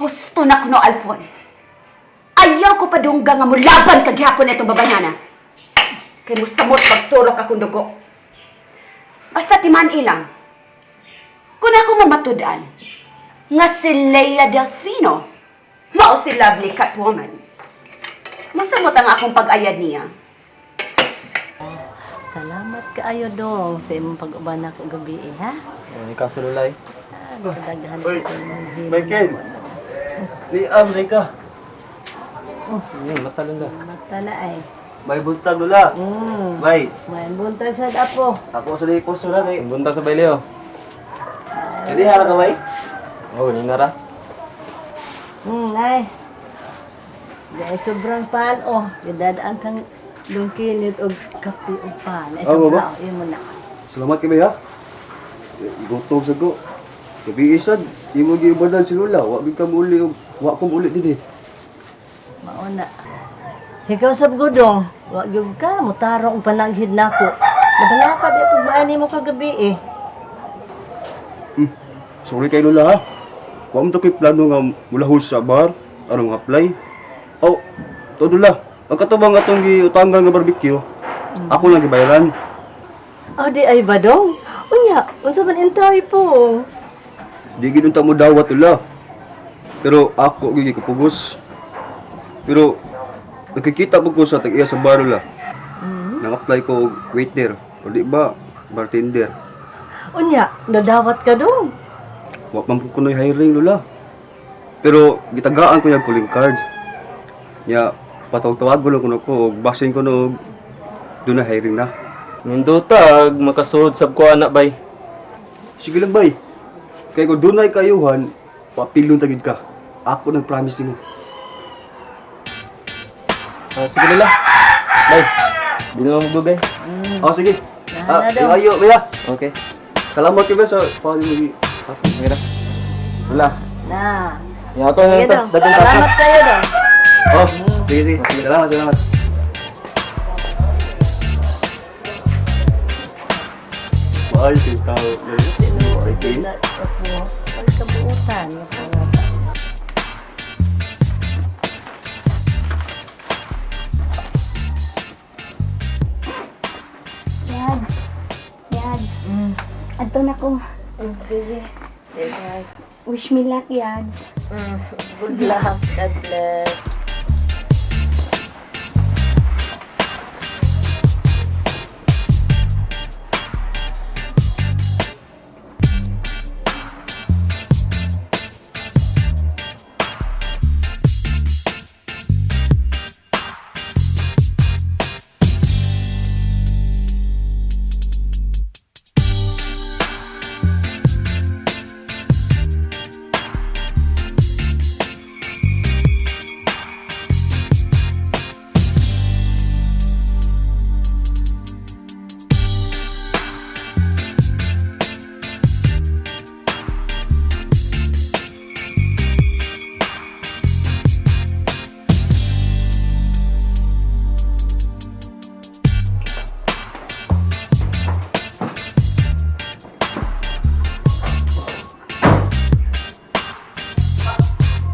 Husto na kuno, Alfon. Ayaw ko padungga nga mulaban kaghapon itong babayhana. Kay musamot pagsurok akong dugo. Basta timan ilang. Kung ako mamatud-an, nga si Lea Delfino, mao si lovely Catwoman. Musamot ang akong pag-ayad niya. Salamat kaayo dong sa imong pag-uban nako gabi eh, ha? Oh, ikaw sa lulay. Ah, daghan Oy, ko imong himo. Michael! Liam, ka. Oh, yun, matalon na. Mata na ay. May buntag, Lola. Bay, May buntag sad apo. ako sa likos na kay. Ang buntag sa baileo. Hindi hala ka, bay? Oh, ganina ra. Ay. Dahil sobrang pan oh, gidadaan kang lungkinit og kape og pan. Ay Ah, sobra, baba? imo na. Salamat kay bay, ha? Gutom sa ko. Gabi isad, imo giubanan si Lola. Wa gid ka muli, wa ko muli dinhi. Mao na. Ikaw sab gudong, wa gyud ka mutarong og panaghid nako. Nabalaka di kog maani mo kagabi eh. Sorry kay Lola, ha? Wa mo to kay plano nga mulahos sa bar, aron apply. Oh, to Lola. Ang katubang atong giutangan nga barbecue, ako lang gibayaran. Oh, di ay ba dong? Unya, unsa man intay po? Di gid unta mo dawat, Lola. Pero ako gid kapugos. Pero nakikita po ko sa tag-iya sa bar, Lola. Nang-apply ko og waiter o di ba bartender. Unya, nadawat ka dong. Wa man po ko no'y hiring, Lola. Pero gitagaan ko yung calling cards. Ya, patawag-tawag ko lang kuno ko og basin ko no og doon na hiring na. Nindutag, makasuod sab ko anak bay. Sige lang bay. Kay kung dunay kayuhan, papilon ta gid ka. Ako nang promise nimo. Ah, sige lula. Bay. Di na magbugay. Oh, sige. Na, Ah, na daw. ayo, baya. Okay. Salamat kay sa paano mo. Okay ra. Lula. Na. Ya ako na Sige to. dong. Dagang kape. Salamat kayo dong. Oh, sige, sige. Salamat, salamat. Mahal si tao. Okay. Na, apo, pagkabuutan. Nga Yad. Yad. Adto na ko. Sige. Wish me luck, Yad. Good luck. God bless.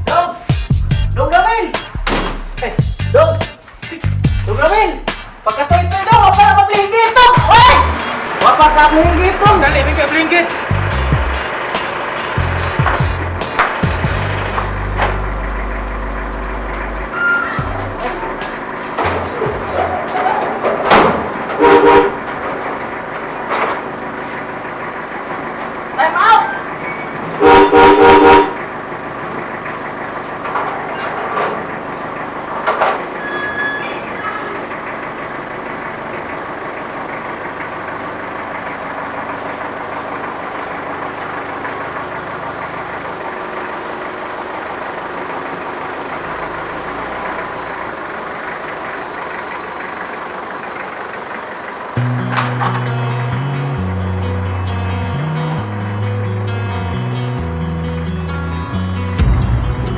Dong! Dong Ramil! Eh, Dong! Dong Ramil! Pagkatoy-toy dong! Wapa na pablingkit dong! Oy! Wapa ka pablingkit dong! Dali, may kablingkit! Time out!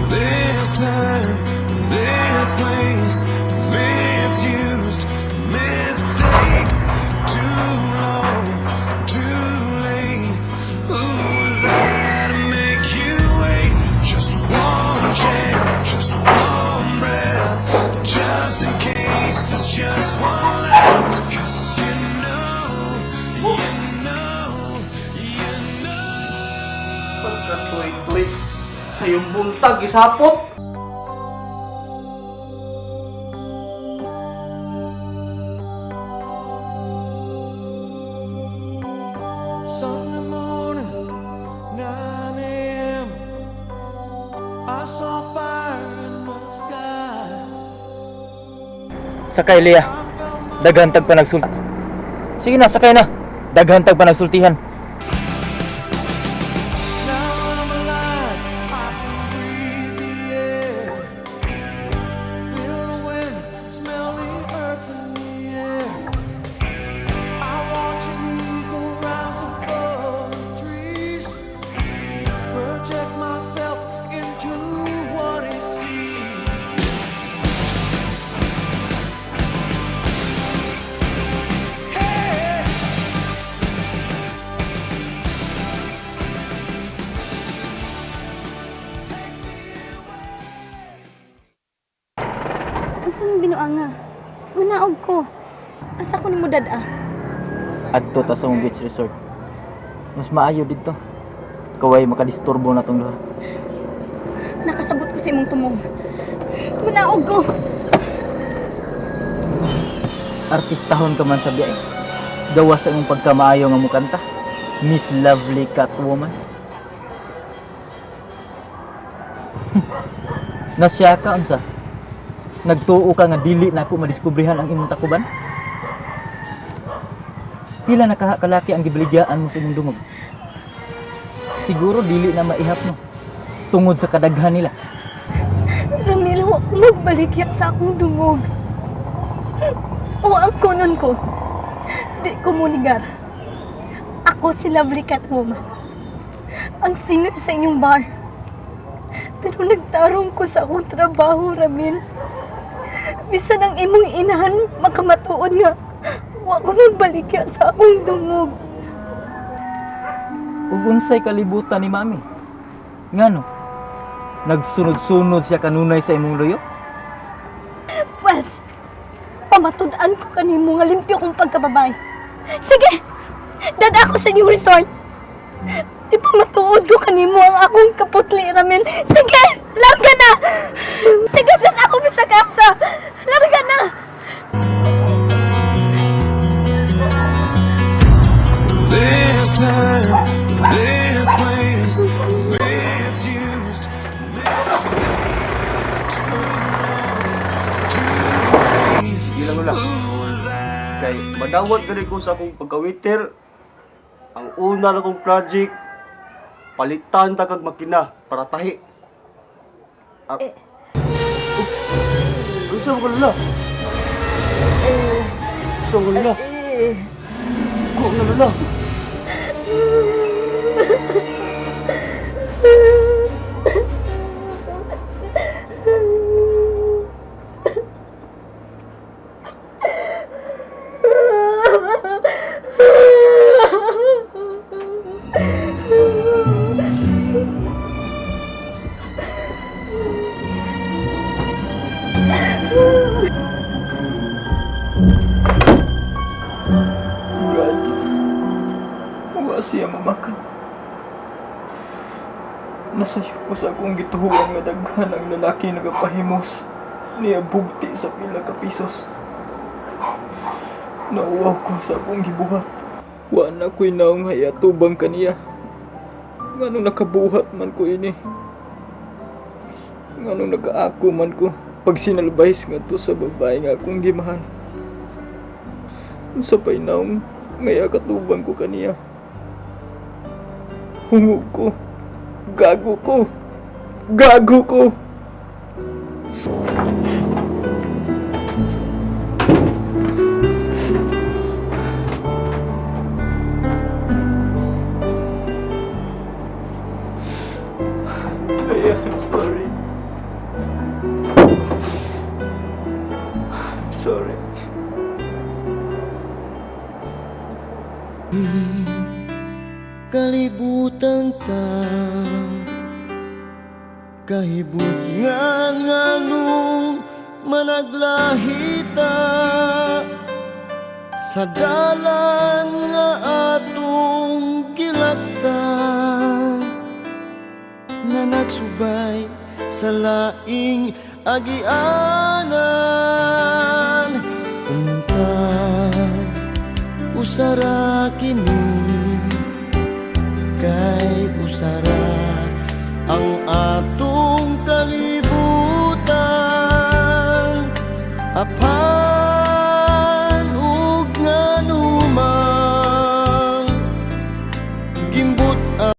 This time, this place, misused, mistakes. Too long, too late. Who was I to make you wait? Just one. Pagkatuy-tuy. Sa iyong buntag, isapot. Sunday morning, 9 a.m. I saw fire in the sky. Sakay, Leah. Daghan tag panagsulti. Sige na, sakay na. Daghan tag panagsultihan. Now I'm alive, I can breathe the air. Feel the wind, smell the earth in the air. I watch an eagle rise above the trees. Project myself into what he sees. Hey! Unsa man binuanga? Manaog ko. Asa ko nimo dad-a? Adto ta sa mong beach resort. Mas maayo didto. Kaway makadisturbo na tong duha. Nakasabot ko sa imong tumong. Manaog ko. Artistahon ka man sa biyahe. Gawa sa imong pagkamaayo nga mukanta. Miss Lovely Catwoman. Nasya ka unsa? Nagtuo ka nga dili na ako madiskubrihan ang imong takuban? Pila na kaha kalaki ang gibiligyaan mo sa imong dungog? Siguro dili na maihap mo tungod sa kadaghan nila. Ramil, wa ko magbaligya sa akong dungog. O ang kunon ko. Di ko munigar. Ako si Lovely Catwoman. Ang singer sa inyong bar. Pero nagtarong ko sa akong trabaho, Ramil. Bisan ang imong inahan makamatuod nga wa ko magbaligya sa akong dungog. Ug unsay kalibutan ni Mami? Ngano? Nagsunod-sunod siya kanunay sa imong luyo? Pwes, pamatud-an ko kanimo nga limpyo kong pagkababay. Sige, dad ako sa inyong resort. Ipamatuod ko kanimo ang akong kaputli, Ramil. Sige, larga na! Sige, dad ako bisag asa. Larga na! This time, this place, misused, mistakes, too long, too late. Sige lang, Lola. Kay madawat gani ko sa akong pagka-waiter. Ang una na kong project, palitan ta kag makina para tahi. Ah, Eh. Oops. Unsa man ka, Lola? Unsa man ka, Lola? Eh, Ko na, Lola. God, wa siya mamakan. Nasayop ko sa akong gituhuan nga daghan ang lalaki nagapahimos niya bugti sa pila ka pesos. Nauwaw ko sa akong gibuhat. Wa na ko'y naong hayatubang kaniya. Ngano nakabuhat man ko ini. Ngano nakaako man ko pag sinalbays nga to sa babae nga akong gimahal. Unsa pa'y naong ngaya katubang ko kaniya. Hungog ko. Gago ko. Gago ko. Leia, I'm sorry. I'm sorry. Kalibutan ta kahibutngan nganong managlahita sa dalan nga atong gilaktan. Nga nagsubay sa laing agianan. Unta usara kini, kay usara ang atong kalibutan. Apan